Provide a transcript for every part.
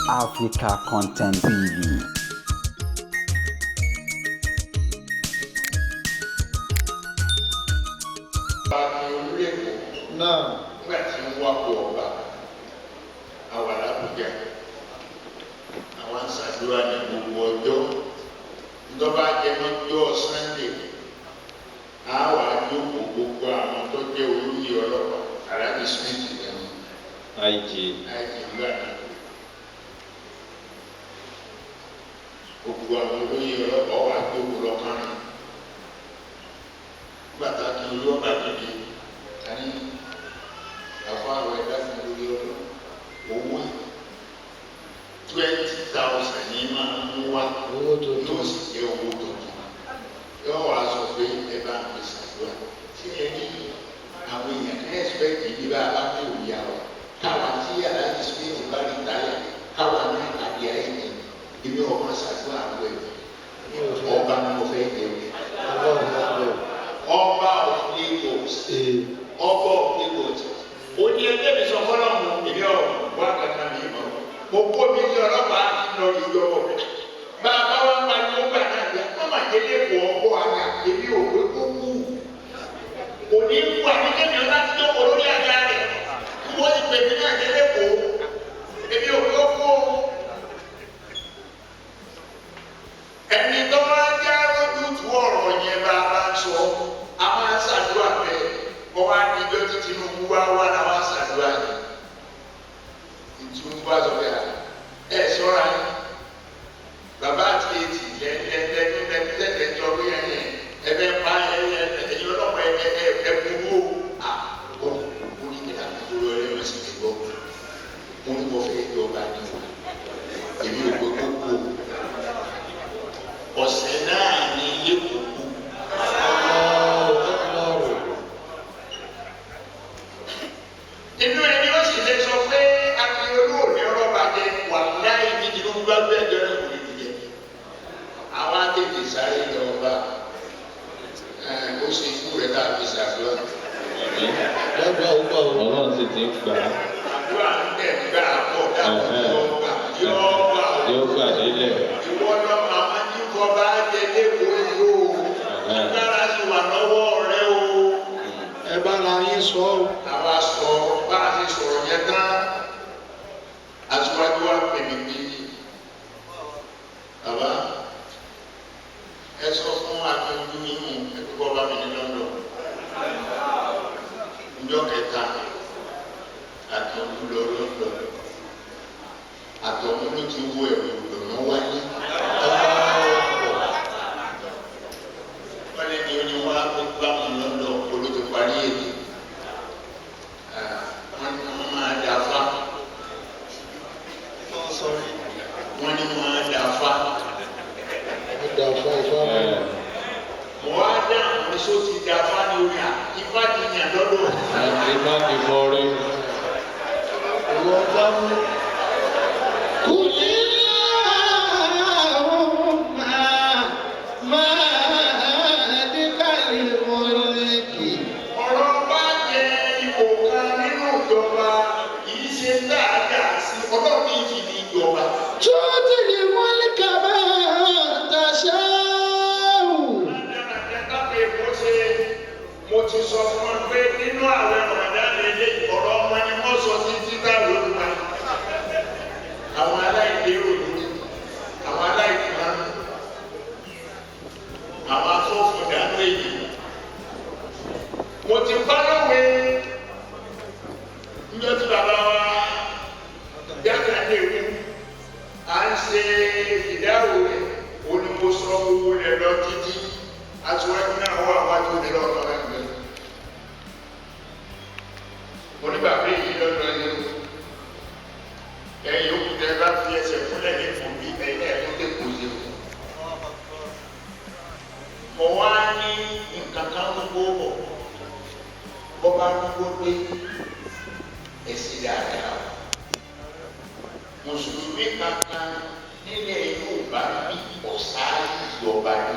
Africa Content TV. Bá ní orílẹ̀ èkó Náà. Nígbà tí ń wá kó ọba àwa l'Ábùjá, àwọn ń ṣàdúrà ní gbogbo ọjọ́ ńdọ́bà jẹmọ́jọ́ Sunday, àwa jókòó gbogbo àwọn tó jẹ́ olóyè ọlọ́pàá, Alhaji Smith lẹ́nu IG. Àìjì ńgbà náà, gbogbo àwọn olóyè ọlọ́pàá wà jókòó lọ́kànrin gbàtà kí olú ọba dìde àní àfọ àwọn ẹ̀dá fún olórí ọlọ́ owó 20,000 ní máa mú wá. Owó tuntun. Yóò sì jẹ́ owó tuntun, yóò wá sọ pé ẹ bá ń fi ṣàdúrà tí ẹ ní àwọn èèyàn kan expect yìí bá a bá pè òye àwọn káwa tí Aláàjì Smith bá rí táyà káwa ní àdé ayé èmi ọmọ ṣàdúrà àwọn ẹ̀ ọba ni mo fẹ́ jẹ o. Ọba of Lagos. Ọba of Lagos, ó ní ẹgbẹ́ mi sọ fọlọ́mù èmi ọ̀ wá kankan mi mọ̀, mo kó mi ní ọlọ́pàá ti lọ ìjọba mi bàbá wa pariwo gbà náà bí wọ́n máa jẹ́ lẹ́kọ̀ọ́ ọkọ̀ àgbà, èmi ò pé kó kú, kò ní kú, àbíkẹ́mi ọlá ti jókòó lórí àga rẹ̀ kí wọ́n ti pè mí náà jẹ́ lẹ́kọ̀ọ́, èmi ò pé kó kú o. Ẹni tó bá já lójútu ọ̀rọ̀ yẹn bá a bá ń sọ, a máa ń ṣàdúrà bẹ́ẹ̀. Wọ́n wá ní ijó tí Tinubu wá wá náà wá ṣàdúrà yẹn, Tinubu wá sọ pé ẹ ṣọ́ra yín, bàbá àti etí lẹ́lẹ́lẹ́lẹ́lẹ́lẹ́ jọ bí ẹyẹ ẹ bẹ pa ẹ ẹ ẹyin ọlọ́pàá ẹ ẹ ẹ burú o. À ó ó ní kí láti dúró ẹ lọ sí ti gbọ́, mo ní mo fẹ́ jọba ní o, èmi ò gbé kókó ọ̀sẹ̀ náà ní ilé kókó. Inú ẹni ó sì lè sọ pé Akínyẹlú ò ní rọ́bà jẹ wà láì ní Tinubu bá gbé ẹjọ́ náà kò ní jẹ. Àwọn akéde sáré lọ bá ẹ, ó ṣe ikú rẹ tàbí ṣàdúrà. Dábàá ó gbà ó. Ọlọ́run sì ti ń gbà á. Àdúrà ń tẹ̀ gbà pọ̀ dàpọ̀ yóò gbà, yóò gbà ó. Yóò gbà délẹ̀. Ìwọ lọ àwọn tí kò bá jẹ lẹ́kọ̀ọ́ yìí o, agbára sì wà lọ́wọ́ rẹ o. Ẹ bá ra yín sọ ọ́. Àwa sọ bá a ti sọ̀rọ̀ yẹn tán, aṣíwájú wa pè mí pé bàbá, ẹ sọ fún akíndú yín ẹgbẹ́ bá mi ní London njọ́ kẹta, akíndú lọ London, àtọ̀mú ló ti wọ ẹ̀wù lọ́nà wáyé. Wọ́n lé ní oní wá gbá wọn London, olóòtú parí èdè, wọ́n ní wọ́n máa dà fa, wọ́n ní wọ́n á dà fa. Ó dà fún ifá mọ́. Mo wá dá àwọn oṣù ti dà fa ní orí à ifá ti yàn lọ́dọ̀. Àti má fi mọ́rí. Ìwọ bá mú. قل اللهم مالك الملك. Ọ̀rọ̀ bá jẹ ipò kan nínú ìjọba kì í ṣe dáadáa sí ọlọ́run ní ìfi ní ìjọba. تؤتي الملك من تشاء. Mo ti sọ fún ọ pé nínú àwẹ̀ Ramadan ilé ọ̀rọ̀ ọmọ ni wọ́n sọ títí táwọn olùmọ̀ àwọn aláìlérò lórí àwọn aláìkàn, àwọn afọ́fọ̀dánù èyí. Mo ti bá lówe níjọ́ tí bàbá wa jákàndé kú, à ń ṣe ìdáwó rẹ̀, ó ní mo sọ owó rẹ̀ lọ títí aṣíwájú náà wà wájú mi lọ́kàn rẹ̀ gbẹ. Mo ní bàbá èyí lọ́dọ̀ yìí o, ẹ̀yin òkú tẹ bá fi ẹsẹ̀ fúnlẹ̀ ní fún mi, ẹ̀yin ẹ̀ tó tẹ̀ kó ṣe o. Mo wá ní nǹkan kan gbogbo bọ̀, bọ́ bá gbogbo dé ẹ̀sìn dáadáa o. Mùsùlùmí kankan nílẹ̀ Yorùbá bí ọ̀sá ìjọba ní.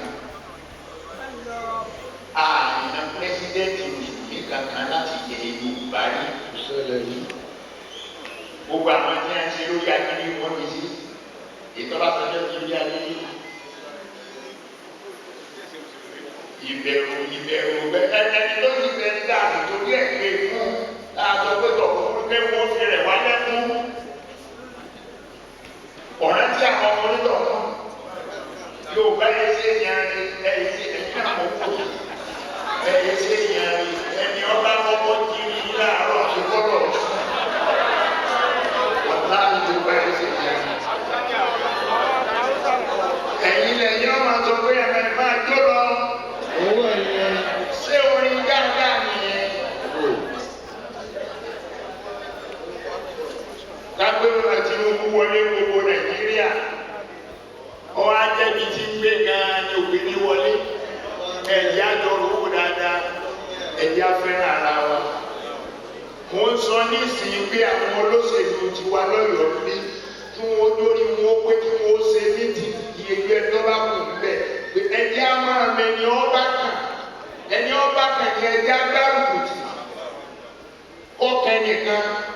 Ààyè pírẹsidẹ́ntì mùsùlùmí kankan láti ilẹ̀ Yorùbá rí. Ìṣẹ̀lẹ̀ yìí. Gbogbo àwọn tí wọ́n ń ṣe lórí agídí wọ́n fi sí. Ìtọ́lá sọjọ́ ti rí agídí. Ìbẹ̀rù ìbẹ̀rù bẹ́ẹ̀ ẹni tó ti bẹ ní dáàbò torí ẹ̀ pé fún láàtọ̀ pé tọ̀ fún pé wọ́n fi rẹ̀ wá lẹ́kún. Ọ̀rẹ́ tí àwọn ọmọ onítọ̀ fún yóò bá ẹ ṣe yẹn rí ẹ ṣe ẹ̀yìn àmọ́ kó ẹ ṣe yẹn rí ẹni ọba kọ́kọ́ kiri láàárọ̀ àfikọ́lọ̀ wàlá yóò bá ẹ ṣe yẹn rí. Ẹ̀yin lẹ́yìn ọmọ sọ pé ẹ̀mẹ̀ máa jó lọ Owó ẹ̀yẹ. ṣé orin dáadáa nìyẹn. Lágbèrò àti Tinubu wọlé gbogbo Nàìjíríà. Ó wá jẹ́bi tí ń gbé gan-an ní ògbéni wọlé. Ẹ̀yà jọrò wò dáadáa. Ẹ̀yà fẹ́ràn ara wa. Mo ń sọ nísìnyí pé àwọn olóṣèlú ti wá lọ́yọ̀ọ́ bí kí wọ́n dórí wọn pé kí wọ́n ṣe ní ti iye ìgbẹ́ tó bá kù ń bẹ̀. Pé ẹ̀jẹ̀ á máa mẹ́ni ọba kàn. Ẹni ọba kàn ní ẹ̀jẹ̀ á gbárùkù tì. Ọkàn nìkan.